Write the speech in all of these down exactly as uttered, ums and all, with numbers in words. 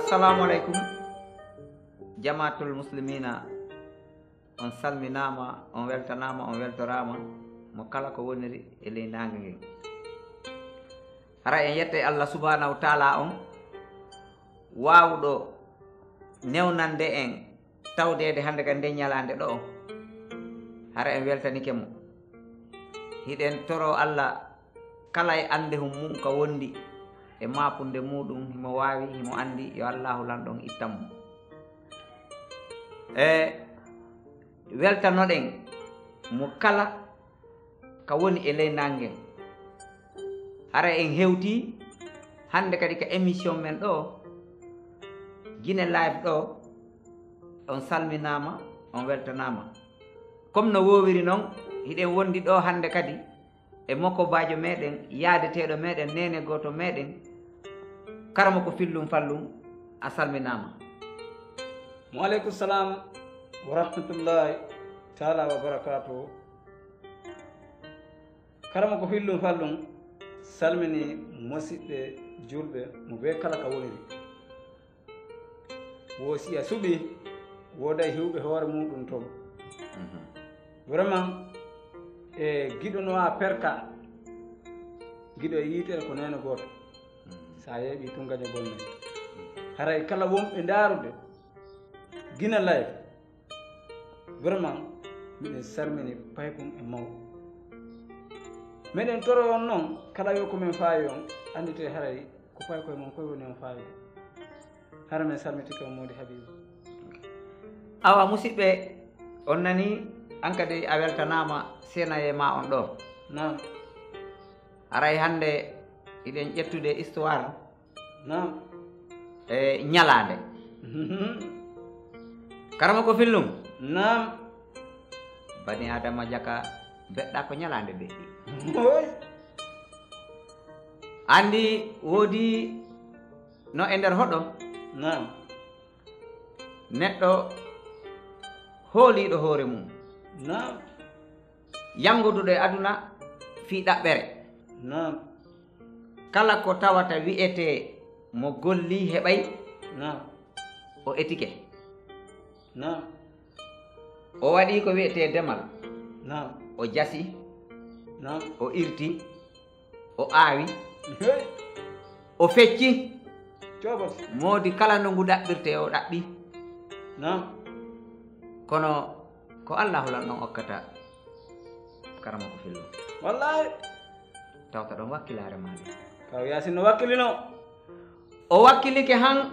Assalamu aleykum, jamaatul muslimina. On salminaama, on weltanaama, on weltoraama, mo kala ko woniri e ley naange ngen. Hara en yette Allah subhanahu wa taala on, waawuɗo newnande en tawdeede hannde ka nden ñalaande ɗoo. Hara en weltanike mo. Hiɗen toro Allah kala e anndehun mum ka wondi e maapunde muɗum, himo waawi, himo anndi, yo Allaahu lanɗon ittan mo. E weltanoɗen mo kala ka woni e ley nanngen. Hara en hewti hannde kadi ka émission men ɗoo, Guinée Live ɗoo, on salminaama, on weltanaama. Comme no woowiri non, hiɗen wondi ɗoo hannde kadi e mokobaajo meɗen, yaadeteeɗo meɗen, neene gooto meɗen, Karamoko Fillum Fallum, a salminaama. Wa aleykum salam wa rahmatullahi taala wa barakatuhu. Karamoko Fillum Fallum salmini musiɓɓe julɓe mo bee kala ka woniri. Wo si a suɓii, wooday hiwɓe hoore muuɗum toon. Mhm. Vraiment, e giɗo no a perka, giɗo e yiitere ko neene gooto. Mhm. So a yeeɓii tun gaño bonne. Haray kala wonɓe ndaarude Guinée Live, vraiment, miɗen sarmini paykun e mawɗo. Meɗen toro on non, kala yo ko men faawi on, anndite haray ko paykoye mon koye woni on faawi. Hara men salmitike on, Moodi Habiibu. Awa, musiɓɓe, on nani, an kadi a weltanaama, seenayee ma on ɗoo. Naam. Haray hannde hiɗen ƴettude histoire. Naam. E ñalaande. Karamoko Fillum. Naam. Bani Adama jaka beɗɗa ko ñalaande beɗɗi. Oy. Anndi woodi no e nder hoɗo. Naam. Neɗɗo hooliiɗo hoore mum. Naam. Yannguduɗo e aduna fii ɗaɓɓere. Naam. Kala ko tawata wi'etee mo gollii heɓay, naam, o etike. Naam. O waɗii ko wi'etee demal. Naam. O jasi. Naam. O irti. O aawi. Hey. O fecci. Coobal. Moodi kala no ngu ɗaɓɓirtee, o ɗaɓɓi. Naam. Kono ko Allaahu lan ɗon okkata Karamoko Fillum. Wallaahi. Tawta ɗon wakkilaare maa nde. Kaw Yaasin no wakkilino. O wakkilike han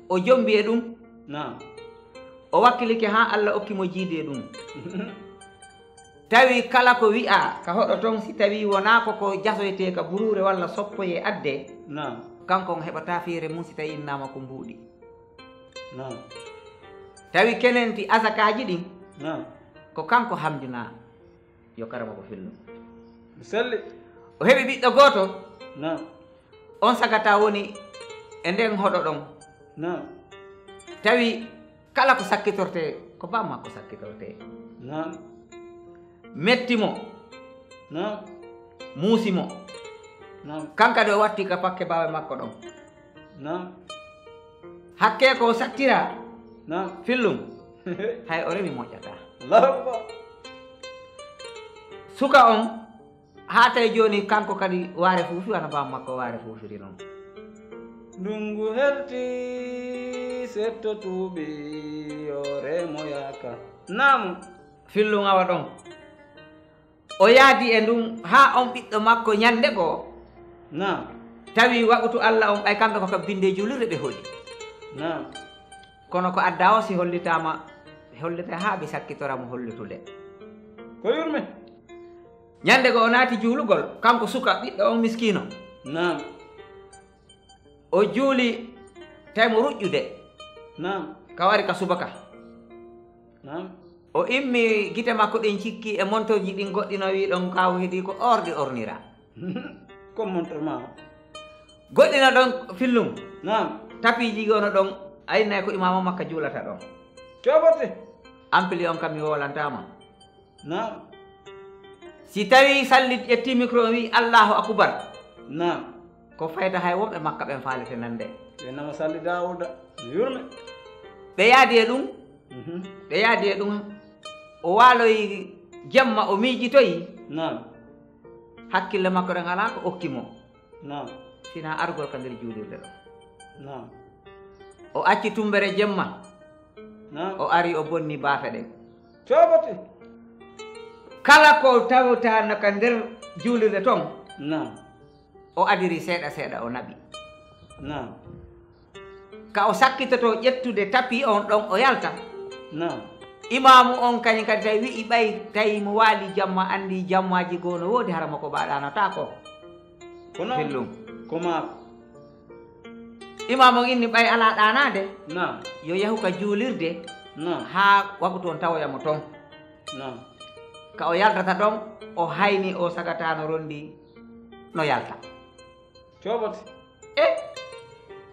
o jombi e ɗum. Naam. O wakkilike han Allah okki mo jiidi e ɗum. Tawi kala ko wi'aa ka hoɗo ton, si tawi wonaa ko ko jasoytee ka buruure walla soppoyee addee, naam, kanko on heɓataa feere mum si tawi innaama ko mbuuɗi. Naam. Tawi kenenti asakaaji ɗin, naam, ko kanko hamdinaa, yo Karamoko Fillum. Mi selli. O heɓi ɓiɗɗo gooto. Naam. On sagata woni e nden hoɗo ɗon. Naam. Tawi kala ko sakkitortee, ko baa makko sakkitortee. Naam. Metti mo. Naam. Muusi mo. Naam. Kan kadi o watti ka pakke baawe makko ɗon. Naam. Hakkee ko o sattiraa. Naam. Fillum. Hay o remi moƴƴataa. Allahu Akbar. Suka on, haa tawi jooni kanko kadi waare fuufi wano baa makko waare fuufiri non. Ndungu helti, setto tuubi, o remoyaaka. Naam. Fillum awa ɗon. O yaadi e ndun haa on ɓiɗɗo makko ñande goo. Naam. Tawi waɓutu Allah on, ɓay kamɓe ko ka binde juulirde ɓe hoɗi. Naam. Kono ko addaa o si hollitaama, hollitee haa ɓe sakkitora mo hollitude. Ko yurme. Ñande goo o naati juulugol, kanko suka ɓiɗɗo on miskiino. Naam. O juuli, tawi mo ruƴƴude. Naam. Ka wari ka subaka. Naam. O immi gite makko ɗen cikki e montorji ɗin goɗɗi no wii ɗon kaawu hedi ko ordi ornira. Ko montor ma o. Goɗɗi no ɗon Fillum. Naam. Tapiiji gono ɗon, a innay ko imaama makka juulata ɗon. Cobote. Ampli on kam mi woolantaama. Naam. Si tawi sallit ƴetti micro on wii Allahu Akbar. Naam. O fayda hay wonɓe Makka ɓen faalete nande. Ɓe nama salli Daawuda no yurme. Ɓe yaadi e ɗum. Mhm. Ɓe yaadi e ɗum. O waaloyi jemma, o miijitoyi. Naam. Hakkille makko ɗen alaa ko okki mo. Naam. Sinaa arugol ka nder juulirde ɗo. Naam. O acci tumbere jemma. Naam. O ari o bonni baafe ɗen. Coobati. Kala ko tawtaano ka nder juulirde ton. Naam. O adiri seeɗa seeɗa o naɓi. Naam. Ka o sakkitotoo ƴettude tapi on ɗon o yalta. Naam. Imaamu on kañum kadi tawi wi'i ɓay tawi mo waali jamma anndi jammaaji goo no woodi hara mo ko ɓa ɗaanataako. Ko noon. Fillum. Ko maako. Imaamu on inni ɓay alaa ɗaanaade. Naam. Yo yahu ka juulirde. Naam. Haa wakutu on tawoya mo ton. Naam. Ka o yaltata ɗon o hayni o sagataano ronndi no yalta. Coobati. E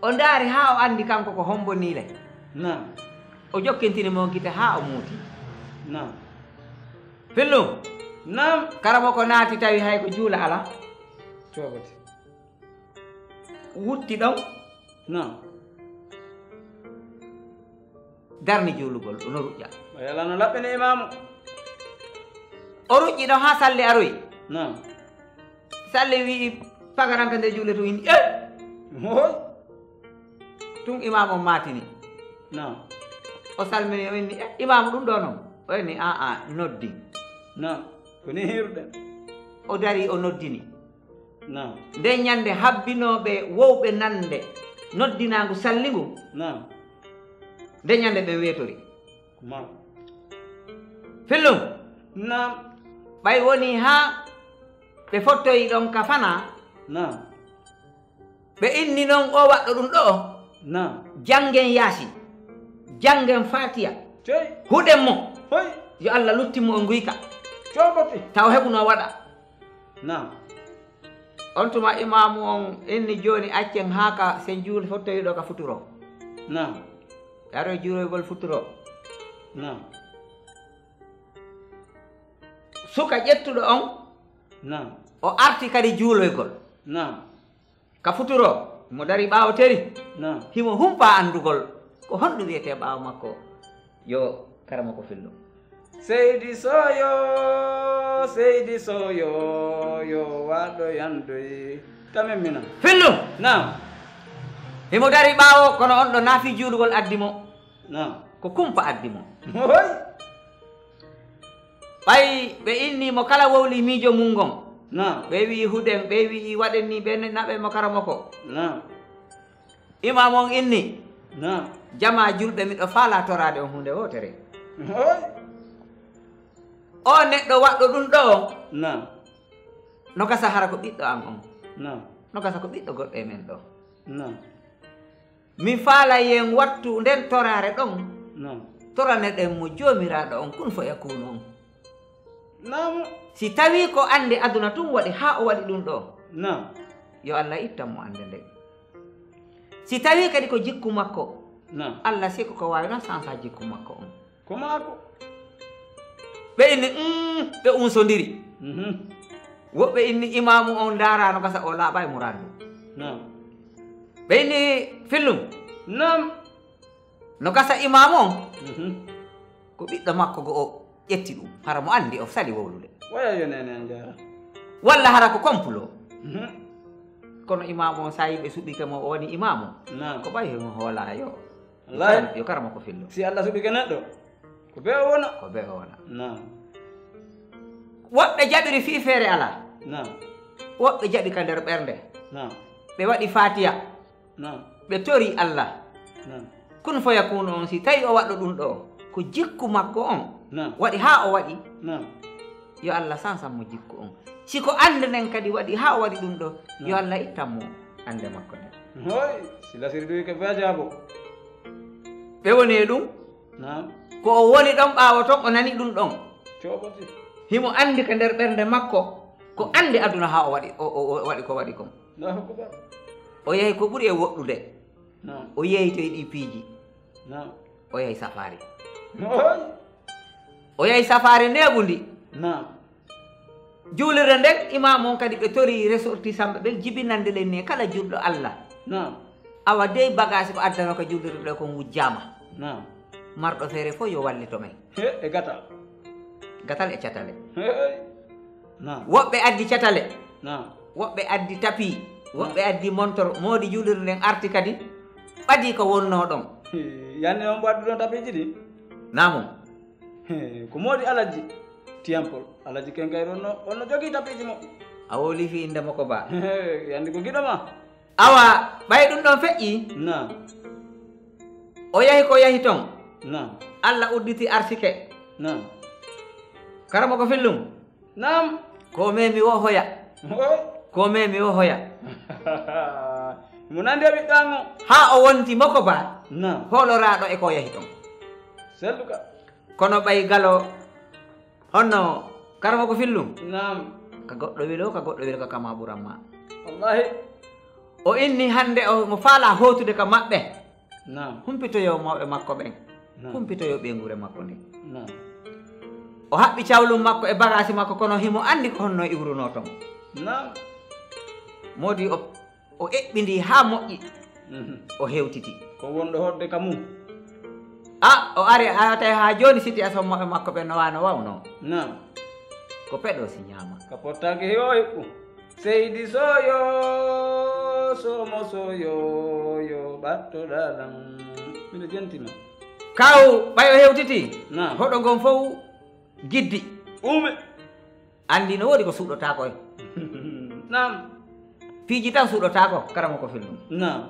o ndaari haa o anndi kanko ko hombo niile. Naam. O jokkintini mo gite haa o muuti. Naam. Fillum. Naam. Karamo ko naati tawi hay ko juula alaa. Coobati. Wutti ɗon. Naam. Darni juulugol no ruƴƴa. Ɓay alaa no laɓɓini imaamu. O ruƴƴi ɗon haa salli aroyi. Naam. Salli wi'i fagaranka nde juule tun inni e. Hoy. Tun imaamu on maatini. Naam. O salmini o inni e imaamu ɗum ɗo noon. O inni aa noddi. Naam. Ko ni hiruɗen. O dari o noddini. Naam. Nde ñande habbinooɓe wowɓe nande noddinaangu salli ngu. Naam. Nde ñande ɓe weetori. Ko maako. Fillum. Naam. Ɓay woni haa ɓe fottoyi ɗon ka fanaa. Naam. Ɓe inni non o waɗɗo ɗum ɗoo. Naam. Janngen Yaasin. Janngen Faatiya. Cey. Huɗen mo. Hoy. Yo Allah luttin mo o nguyka. Coobati. Taw heɓuno waɗa. Naam. On tuma imaamu on inni jooni accen haa ka sen juul fottoyɗo ka futuro. Naam. Ɓe aroy juuroygol futuro. Naam. Suka ƴettuɗo on. Naam. O arti kadi juuloygol. Naam. Ka futuro mo dari ɓaawo teri. Naam. Himo humpa anndugol ko honɗum wiyetee ɓaawo makko. Yo karama ko fillo. Seydi Soyo, Seydi Soyo, yo waɗo yandoy. Tamen minan. Fillo. Naam. Himo dari ɓaawo kono on ɗo naafi juulugol addi mo. Naam. Ko kumpa addi mo. Hoy. Ɓay ɓe inni mo kala wowli miijo mum ngon. Naam. Ɓe wi'i huɗen, ɓe wi'i waɗen ni, ɓe naɓen mo karamoko. Naam. Imam on inni. Naam. Jamaa julɓe miɗo faalaa toraade on huunde wootere. Hoy. O neɗɗo waɗɗo ɗum ɗoo. Naam. No gasa hara ko ɓiɗɗo am on. Naam. No gasa ko ɓiɗɗo goɗɗo e men ɗoo. Naam. Mi faalay en wattu nden toraare ɗon. Naam. Toraneɗen mo Joomiraaɗo on kun fo yakunu on. Naam. Si tawii ko annde aduna tun waɗi haa o waɗi ɗum ɗoo. Naam. Yo Allah ittan mo annde nden. Si tawii kadi ko jikku makko. Naam. Allah siko ko waawi non sansa jikku makko on. Ko maako. Ɓe inni umm ɓe unsondiri. Mhm. Woɓɓe inni imaamu on ndaara no gasa o laaɓa e muraadu. Naam. Ɓe inni fillum. Naam. No gasa imaamu on. Mhm. Ko ɓiɗɗo makko go o ƴetti ɗum hara mo anndi o sali wowlude. Waya yo nene njaara. Walla hara ko komplo. Mhm. Kono imaamu on sa yiɓe suɓike mo o woni imaamu. Naam. Ko ɓay himo hoola yo. Wallahi. Yo karama ko fillo. Si Allah suɓike neɗɗo. Ko be o wona. Ko be o wona. Naam. Woɓɓe jaɓiri fii feere alaa. Naam. Woɓɓe jaɓi ka nder ɓernde. Naam. Ɓe waɗi faatiya. Naam. Ɓe tori Allah. Naam. Kun fo yakunu on si tawi o waɗɗo ɗum ɗo ko jikku makko on. Naam. Waɗi haa o waɗi. Naam. Yo Allah sansan mo jikku on. Si ko annde nden kadi waɗi haa o waɗi ɗum ɗo yo Allah ittan mo annde makko nden. Hoy, si lasiri ɗum ko bee jaabo. Ɓe woni e ɗum. Naam. Ko o woni ɗon ɓaawo ton o nani ɗum ɗon. Coɓote. Himo anndi ka nder ɓernde makko ko annde aduna haa o waɗi o waɗi ko waɗi kon. O yehi ko ɓuri e woɗɗude. Naam. O yeeytoyi ɗi piiji. Naam. O yehi safaari. Hoy. O yehi safaari neeɓundi. Naam. Juulirde nden, imaamu on kadi ɓe tori ressortissantɓe ɓen jibinande len ni e kala julɗo Allah. Naam. Awa dey bagaasi ko addano ka juulirde ɗo kon wujjaama. Naam. Marɗo feere fof yo wallito men. He, e gatal. Gatal e catale. Hey. Naam. Woɓɓe addi catale. Naam. Woɓɓe addi tapi. Woɓɓe addi montor. Moodi juulirde nden arti kadi. Ɓadi ko wonnoo ɗon. He, yande on mbo addu ɗon tapiji ɗi? Naam. He, ko moodi Alaji Tiyampol. Alaji Kenkayri on no, on no jogii tapiji mo. A wowlii fii innde makko ba? He, yandi ko giɗo ma. Awa, ɓay ɗum ɗon feƴƴi. Naam. O yahi ko yahi ton. Naam. Allah udditi arsike. Naam. Karamoko Fillum. Naam. Ko memi wo hoya. Oy. Ko memi wo hoya. Mo nandi e ɓiɗɗo an o. Haa o wonti moko ba. Naam. Hooloraaɗo e ko yahi ton. Selluka. Kono ɓay galo, honno, Karamoko Fillum? Naam. Ka goɗɗo welo, ka goɗɗo welo, ka kama ɓuran ma. Wallahi. O inni hande o, mo faala hootude ka maɓɓe. Naam. Humpitoyo mawɓe makko ɓen. Naam. Humpitoyo ɓeynguure makko nden. Naam. O haɓɓi cawlum makko e bagaasi makko, kono himo anndi ko honno iwrunoo ton. Naam. Moodi o, o eɓɓindii haa moƴƴi. Mhm. O hewtiti. Ko wonɗo hoɗde ka mum. A, o ari, a tawi haa jooni situation mawɓe makko ɓen no waano wawnoo. Naam. Ko peɗo si ñaama. Ka pottaake heewo heɓɓu. Seydi Soyo, Somo Soyo, yo ɓattoɗaa lan. Miɗo jentima. Kaw, ɓay o hewtiti. Naam. Hoɗo ngon fow giddi. Uume. Anndi no woodi ko suuɗotaako e. Naam. Piiji tan suuɗotaako, Karamoko Fillum. Naam.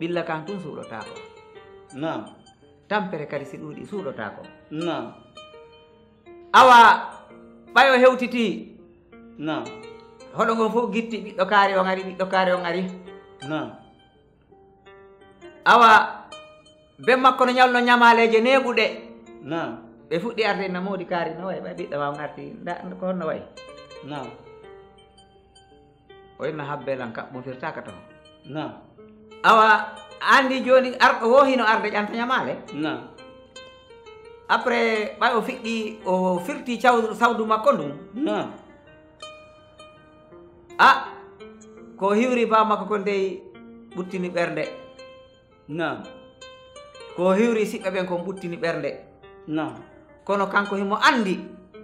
Ɓilla kan tun suuɗotaako. Naam. Tampere kadi si ɗuuɗi suuɗotaako. Naam. Awa, ɓay o hewtitii. Naam. Hoɗo ngon fof gitti, ɓiɗɗo kaari on ari, ɓiɗɗo kaari on ari. Naam. Awa, ben makko no ñawluno ñamaaleeje neeɓuɗe. Naam. Ɓe fuɗɗi arde na moodi kaari no wayi, ɓay ɓiɗɗo ma on arti, nda, ko honno wayi? Naam. O inna habbe lan kaɓɓontirtaaka toon. Naam. Awa, a anndi jooni arɗo woo hino arde ƴanta ñamaale? Naam. Après, ɓay o fiɗɗi, o firti cawdu, sawdu makko ndun. Naam. A, ko hiwri ba makko kon dey ɓuttini ɓernde. Naam. Ko hiwri siɓɓe ɓen kon ɓuttini ɓernde. Naam. Kono kanko himo anndi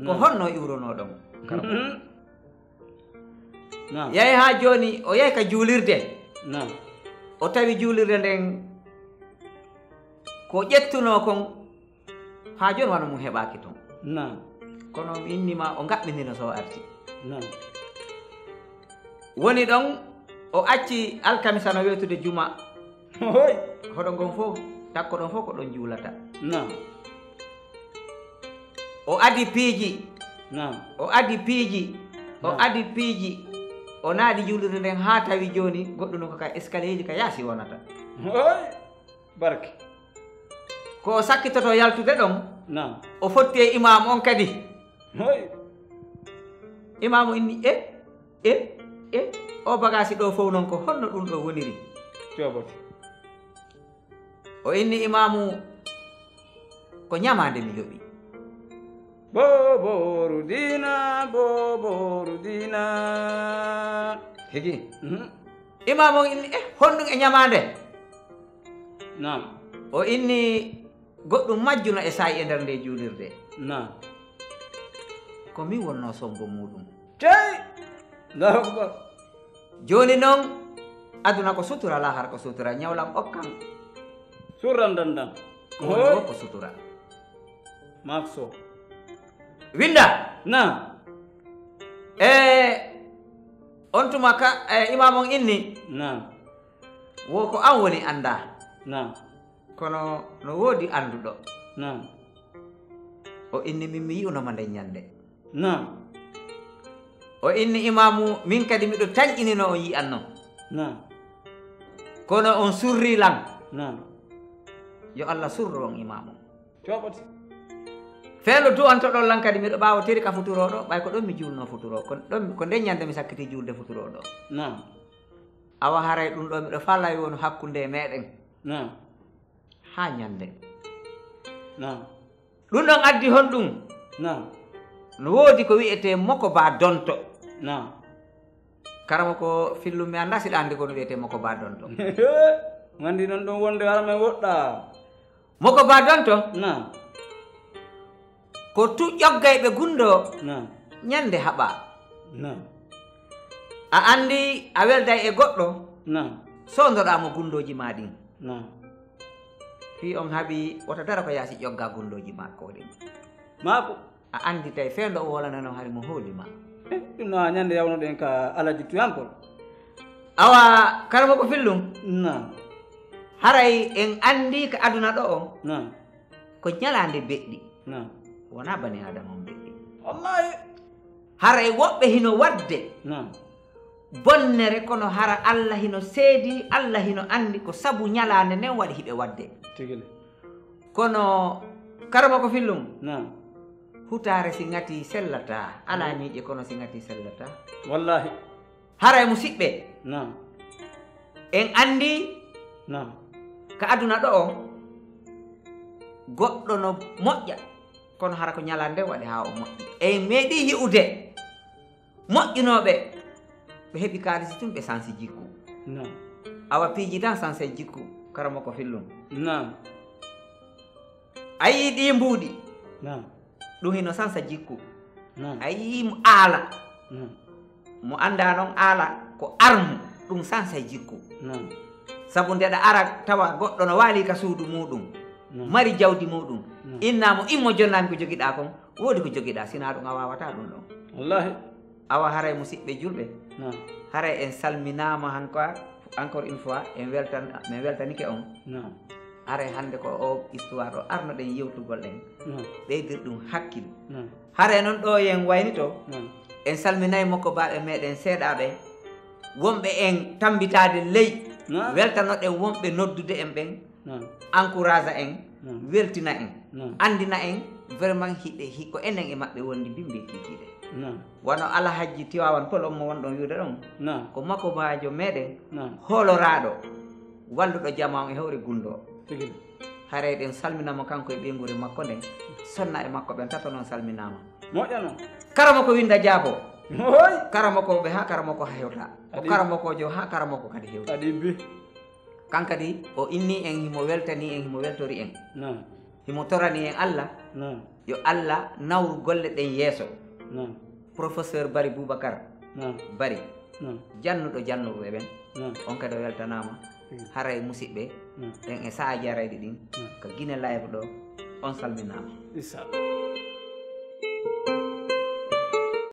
ko Naam. honno iwronoo ɗon. Naam. Yahi haa jooni, o yahi ka juulirde. Naam. O tawi juulirde nden, ko ƴettunoo kon, haa jooni wano mum heɓaaki ton. Naam. Kono mi inni ma, o ngaɓɓindino so o arti. Naam. Woni ɗon, o acci alkamisa no weetude juma. Hoy. Hoɗo ngon fof, takko ɗon fof ko ɗon juulata. Naam. O adi piiji. Naam. O adi piiji. O Naam. adi piiji. O naadi juulirde nden haa tawi jooni goɗɗum no ko ka escalierji ka yaasi wonata. Hoy. Barke. Ko o sakkitoto yaltude ɗon, Naam. o fotti e imaamu on kadi. Hoy. Imaamu inni, "E, e, e, o bagaasi ɗo fow non ko honno ɗum ɗo woniri?" Cobote. O inni imaamu, "Ko ñamaande mi yoɓi." Boobooru diina, boobooru diina. Higi. Mhm. Imaamu on inni, "Eh, honɗum e ñamaande?" Naam. O inni, "Goɗɗum majjuno e saa'i e nder nde juulirde." Naam. Ko min wonnoo sombo muuɗum. Cey! Allahu Akbar. Jooni non, aduna ko sutura, lahara ko sutura, ñawlam okkan. Surran dandan. Ko woni Hoy. wo ko sutura. Makso. Winda. Naam. E on tuma ka, e, imam on inni. Naam. Wo ko an woni annda. Naam. Kono no woodi annduɗo. Naam. O inni min mi yi'unoma nden ñande. Naam. O inni imaamu, min kadi miɗo tanƴinino on yi'anno. Naam. Kono on surri lan. Naam. Yo Allah surru on imaamu. Coɓati. Feelo du'antoɗon lan kadi miɗo ɓaawotiri ka futuro ɗo, ɓay ko ɗon mi juulno futuro. Ko ɗon, ko nden ñande mi sakkiti juulde futuro ɗo. Naam. Awa haray ɗum ɗo miɗo faalay wonu hakkunde e meɗen. Naam. Haa ñande. Naam. Ɗum ɗon addi honɗum? Naam. No woodi ko wi'etee moko ba donto. Na. Karamo ko fillum mi anndaa si ɗa anndi ko no wi'etee moko ba donto. Nganndi noon ɗum wonde hara men woɗɗa. Moko ba donto? Na. Ko tu ƴoggayɓe gunndo. Na. Ñande haɓa. Na. A anndi a welday e goɗɗo. Na. Sondoɗa mo gunndooji ma ɗin. Na. Fii on haɓi wota dara ko yaasi ƴogga gunndooji ma ko ɗin. Maako. A annditay fendo o wolanano hari mo hooli ma. Eh, ɗum na ñande yawnoɗen ka alaji tuyankol. Awa, karamo ko fillum? Na. Haray en anndi ka aduna ɗo on. Na. Ko ñalaande beɗɗi. Na. Wona bani Adama on beɗɗi. Wallahi. Haray woɓɓe hino wadde. Na. Bonnere kono hara Alla hino seedi, Alla hino anndi ko sabu ñalaande nden waɗi hiɓe wadde. Tigile. Kono karamo ko fillum? Na. Hutaare si ŋati sellataa. Alaa ñiiƴe kono si ŋati sellataa. Wallahi. Haray musiɓɓe. Na. En anndi. Na. Ka aduna ɗo on, goɗɗo no moƴƴa. Kono hara ko ñalaande waɗi haa o moƴƴi. En meeɗi yi'ude. Moƴƴinooɓe, ɓe heɓi kaalisi tun ɓe sansi jikku. Na. Awa piiji tan sansa jikku, karamo ko fillum. Na. A yii ɗi mbuuɗi. Na. Ɗum hino sansa jikku. Na. A yii mo aala. Na. Mo anndaa noon aala ko armu, ɗum sansa jikku. Na. Sabu nde ɗa ara tawa goɗɗo no waali ka suudu muuɗum, na, mari jawdi muuɗum, na, innaa mo immo jonnaami ko jogiɗaa kon, woodi ko jogiɗaa, sinaa ɗum a waawataa ɗum ɗon. Wallahi. Awa haray musiɓɓe julɓe, na, haray en salminaama han quoi, encore une fois, en weltan-, min weltanike on. Na. Haray hannde ko o histoire ɗo arnoɗen yewtugol ɗen, na, ɓeydir ɗum hakkil. Na. Haray noon ɗo yen wayni to, na, en salminay mokko baaɓe meɗen seeɗaaɓe, wonɓe en tammbitaade ley, na, weltanoɗen wonɓe noddude en ɓen, na, encourage en, na, weltina en, na, anndina en vraiment hiɓe, hi-, ko enen e maɓɓe wondi bimbi kiikiiɗe. Na. Wano Alhajji Tiwaawan Pol on mo wonɗon wi'ude ɗon, na, ko makobaajo meɗen, na, hooloraaɗo, walluɗo jamaa on e hawre gunndoo. Tigi. Haray ɗen salmina mo kanko e ɓeynguure makko nden, sonna e makko ɓen tato noon salminaama. Moƴƴa noon. Karamo ko winnda jaabo. Hoy. Karamo ko ɓe haa karamo ko hewta. Ko adi. Karamo ko jo haa karamo ko kadi hewta. Adi bi. Kan kadi o inni en, himo weltani en, himo weltori en. Naam. Himo torani en Alla. Naam. Yo Alla nawru golle ɗen yeeso. Naam. Professeur Bari Boubacar. Naam. Bari. Naam. Jannuɗo jannuɓe ɓen. Naam. On kadi o weltanaama. Hmm. Haray musiɓɓe. Naam. Ɓen e sa'a jarayɗi ɗin. Naam. Ka Guinée Live ɗo. On salminaama. Issa.